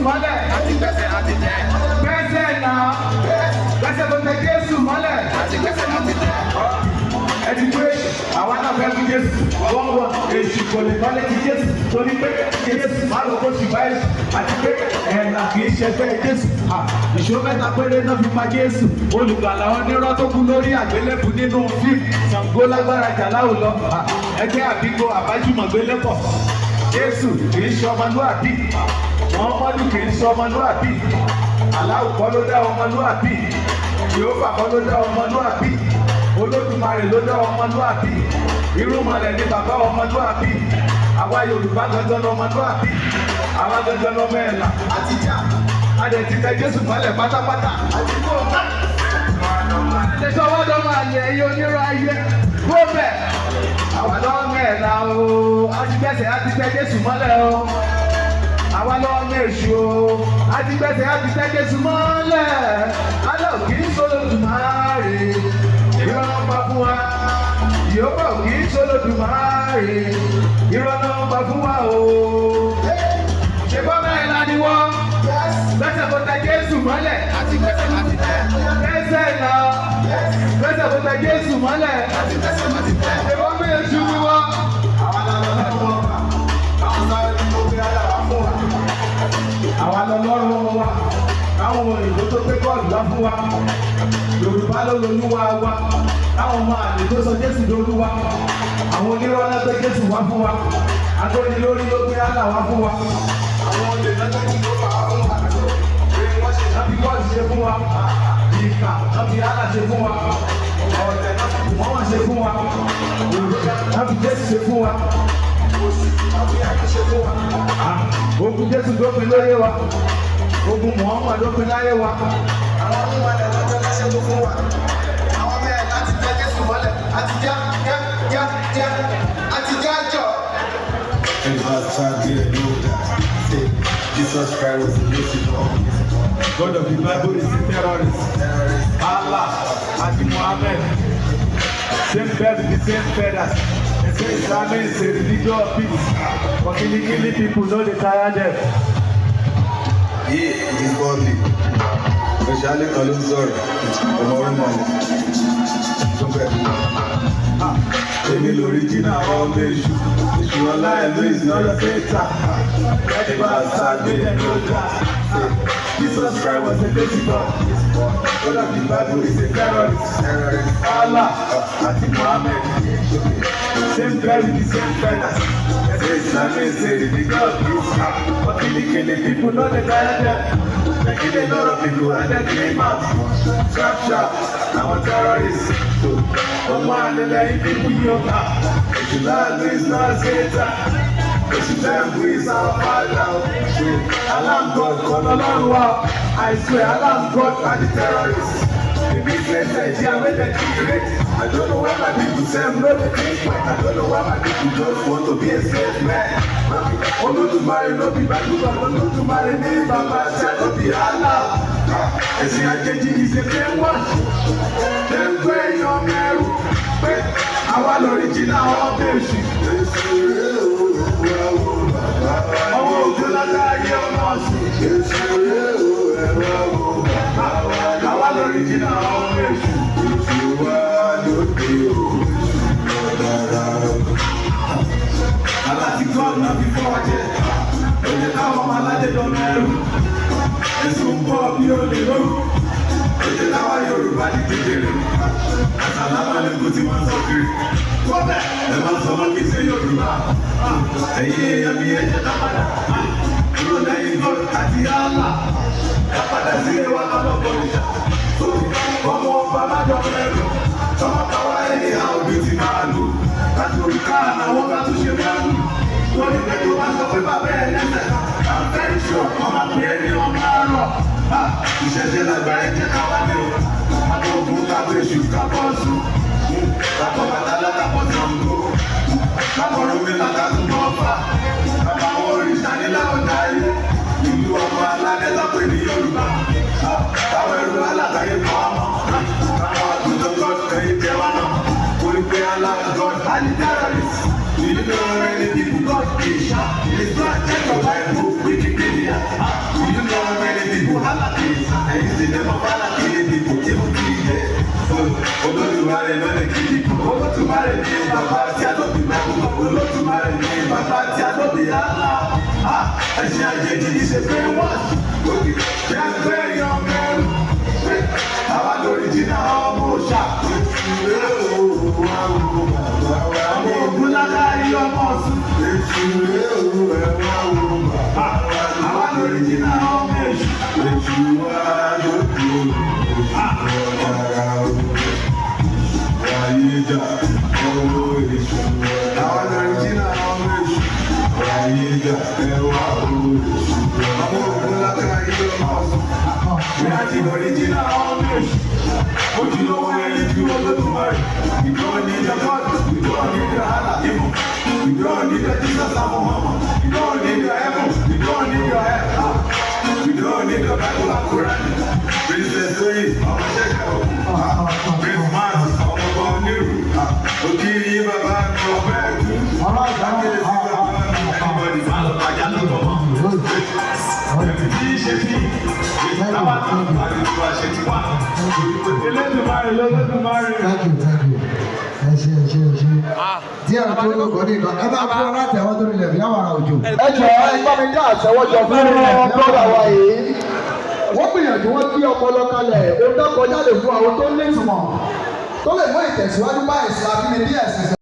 mọ́lẹ̀. Àti gbẹ́sẹ̀ àti tẹ̀. Gbẹ́sẹ̀ náà. Gbẹ́sẹ̀ kò tẹ Jésù mọ́lẹ̀. Àti gbẹ́sẹ̀ àti tẹ̀. Ẹ ti pé àwa náà fẹ́ fún Jésù. Wọ́n wọ èṣù kò lè kọ́lé ti Jésù torí pé Jésù má lọ kó sì bá Èṣù àti pé ẹ̀là kì í ṣẹgbẹ́ Jésù. Ìṣó mẹ́ta péré náà fi pa Jésù. Olùgbàlà onírọ́ tó kú lórí àgbélébù nínú fíìmù. Ṣàngó lágbára jàláwù lọ. Ẹgbẹ́ àbíkó àbájúmọ̀gbélépọ̀. Jésù kì í ṣe ọmọlúàbí. Muhammadu kì í ṣe ọmọlúàbí. Aláwù kọ́ ló dá ọmọlúàbí. Jèhófà kọ́ ló dá ọmọlúàbí. Olódùmarè ló dá ọmọlúàbí. Irúnmọlẹ̀ ni bàbá ọmọlúàbí. Àwa Yorùbá gangan lọmọlúàbí. Àwa gangan lọmọ ẹ̀là. Àti já. A dẹ̀ ti tẹ Jésù mọ́lẹ̀ pátápátá. Àti kó o ká. Ṣé ọwọ́ dọ́mọ àlè ẹ̀yin onírọ̀ ayé? Gómẹ̀! Àwa lọ́mọ ẹ̀là o. A ti gbẹ́sẹ̀ a ti tẹ Jésù mọ́lẹ̀ o. Àwa lọ́mọ èṣù o. A ti gbẹ́sẹ̀ a ti tẹ Jésù mọ́lẹ̀. Alẹ́ ò kì í sọ́lọ́dùmarè. Irọ́ náà ń pa fún wa. Ìyókò kì í sọ́lọ́dùmarè. Irọ́ náà ń pa fún wa o. Ṣé bọ́mọ ẹ̀là ni wọ́n? Gbẹ́sẹ̀ kò tẹ Jésù mọ́lẹ̀. Àti gbẹ́sẹ̀ àti tẹ̀. Gbẹ́sẹ̀ náà. Gbẹ́sẹ̀ kò tẹ Jésù mọ́lẹ̀. Àti gbẹ́sẹ̀ àti tẹ̀. Ṣé bọ́mọ èṣù ni wọ́n? Àwa la lọ lọ́wọ́ ọba. Àwọn sáré tó gbé ara wa fún wa. Àwa lọlọ́run wa. Káwọn òyìnbó tó gbé bọ́ọ̀lù wá fún wa. Yorùbá ló lolúwa wa. Káwọn ọmọ àlè tó sọ Jésù lolúwa. Àwọn onírọ́ náà gbé Jésù wá fún wa. Agbónilórí ló gbé Allah wá fún wa. Àwọn olè lọ́jọ́ tí ó bá wa fún wa. Pé wọ́n ṣe Wọ́n fi bọ́ọ̀lù ṣe fún wa. Ìkà wọ́n fi Allah ṣe fún wa. Ọ̀tẹ̀ náà fi Wọ́n wọ́n ṣe fún wa. Wọ́n fi Jésù ṣe fún wa. Oṣù náà fi ayé ṣe fún wa. Ogun Jésù dópin lórí wa. Ogun Muhammad dópin láyé wa. Àwọn onímọ̀lẹ̀ lọ́jọ́ lẹ́sẹ̀ tó fún wa. Àwọn mẹ́rin láti tẹ Jésù mọ́lẹ̀. Àti já já já já. Àti já jọ. Say Jesus Christ was a Lucifer. God of the Bible is a terrorist. Allah àti Muhammad. Same bird with the same feathers. They say Islam is a religion of peace. But killing killing people no dey tire them. Yeah, it is godly. Òṣàlẹ̀ kan ló ń sọ̀rọ̀, ọmọ orúmọ ni. Tó bẹ̀. Èmi l'original ọmọ èṣù. Èṣù ọlá ẹ̀ ló is not a Satan. Ẹni bá sáájú ẹ̀ ló dá. Jesus Christ was a lazy God. God of the Bible is a terrorist. Allah àti Muhammad. Same bird with the same feathers. They say Islam is a religion of peace. But killing killing people no dey tire them. They kill a lot of people and they kill out. Sharp sharp, àwọn terrorists. Ọmọ àlè lẹ́yìn people yìí ó kà. Èṣù láàlú is not Satan. Èṣù tẹ́ǹkù is our father. Allah God kọ́ lọ́lọ́run wa. I swear Allah God are the terrorists. The business idea wey dem create. I don't know why my people sef no dey think well. I don't know why my people just want to be a slave man. Olódùmarè no be Bible God, Olódùmarè ní bàbá ṣe no be Allah. Ẹ̀sìn àjèjì is a brainwash. Dem gbé èèyàn mẹ́rù pé àwa l'original ọmọ èṣù. Jésù rẹ̀ o, wá wo bàbá wa. Ọmọ ògùn látàyè ọmọ ọ̀sùn. Jésù rẹ̀ o, ẹ wá wo bàbá wa. Àwa l'original ọmọ èṣù. Èṣù wá lóde o, Èṣù ọ̀dára o. Aláti God náà fi fọ́ ọjẹ́. Ó jẹ́ káwọn ọmọ aládé lọ mẹ́rù. Èṣù ń bọ̀ bí olè lóru. Ó jẹ́ káwọn Yorùbá di kékeré. Àsàlámàlẹ́kùn tí wọ́n sọ kiri. Kọ́bẹ̀ ẹ máa sọ wọn kì í ṣe Yorùbá. Ẹ̀yin èèyàn mi, ẹ jẹ́ ká padà. Kúrò lẹ́yìn God àti Allah. Ká padà sílé wa ká lọ bọ̀rìṣà. Ọmọ ọba má jọ mẹ́rù. Tọmọ káwá ẹni àwọn òbí ti máa lù. Kátó ká àwọn ká tún ṣe mẹ́rù. Wọ́n ní pé tó bá sọ pé bàbá ẹ̀ lẹ́sẹ̀. I'm very sure ọmọ pè é ní ọmọ àárọ̀. Ìṣẹ̀ṣẹ̀ làgbà, ẹ jẹ́ ká wá ní o. Àbọ̀ ògùn kábọ̀ èṣù kábọ̀ ọ̀ṣun. Kábọ̀ bàtálá kábọ̀ Ṣàngó. Kábọ̀ Ọ̀rúnmìlà ká tún bọ̀ Ọ̀fà. Bàbá àwọn òrìṣà nílẹ̀ ọ̀dà ayé. Ìlú ọmọ aládé lọ́pẹ̀ ní Yorùbá. Táwọn ẹrù alátàyè kọ́ ọmọ. Káwọn àgùntàn God ẹ̀yìn jẹ́ wa náà. Torí pé Allah God and the terrorists. Do you know any people God is? Please go and check your Bible, Wikipedia. Do you Olódùmarè ní bàbá tí a lóbi mẹ́kún. Olódùmarè ní bàbá tí a lóbi Allah. Ẹ̀sìn àjèjì ṣe pé wọ́n. Òkè jẹ́ yan mẹ́rù. Àwa l'original ọmọ òòṣà. Ọmọ ògùn lákàrí ọmọ ọ̀sùn. Àwa l'original ọmọ èṣù. Èṣù wa lójú èṣù ọ̀dára o. Ayé dà ọwọ́ èṣù ọ̀dára. Àwa l'original ọmọ èṣù. Ayé dà ẹwà owó èṣù Ọmọ ògùn lákàrí ọmọ ọ̀sùn. We are the original ọmọ èṣù. Ojúlówó ẹni ju Olódùmarè. We don't need your God, we don't need your Allah, even. We don't need your Jesus and Muhammad. We don't need your heaven, we don't need your hell. We don't need your Bible and Quran. Princess Tóyìn ọmọ ṣẹ́kẹ̀ òkú. Prince Matt ọmọ ọba onírù. Òkìrì bàbá mi ọmọ ẹ̀kú. Kábíyèsí bàbá mi anybody má lọ pàjá lọ́dọ̀ mọ́. Tí í ṣe bí táwa tó àdìgbò àṣẹ ti wá. Elédùmarè lọ́lọ́dùmarè. Thank you, thank you. Ẹ ṣe, ẹ ṣe, ẹ ṣe. Díẹ̀ tó ló kọ́ ní ìkan. Ẹ bá fún ọ láti àwọn tó nílẹ̀ bí àwọn ará òjò. Ẹ jọ, ẹ bá mi dá àtẹ́wọ́jọ fún brother wa yìí. Wọ́n gbìyànjú, wọ́n gbé ọpọlọ kalẹ̀, ohun tó kọjá lè fún àwọn tó ní ìtumọ̀ tó lè mú ìtẹ̀síwájú bá ẹ̀sìn abínibí, ẹ̀sìn.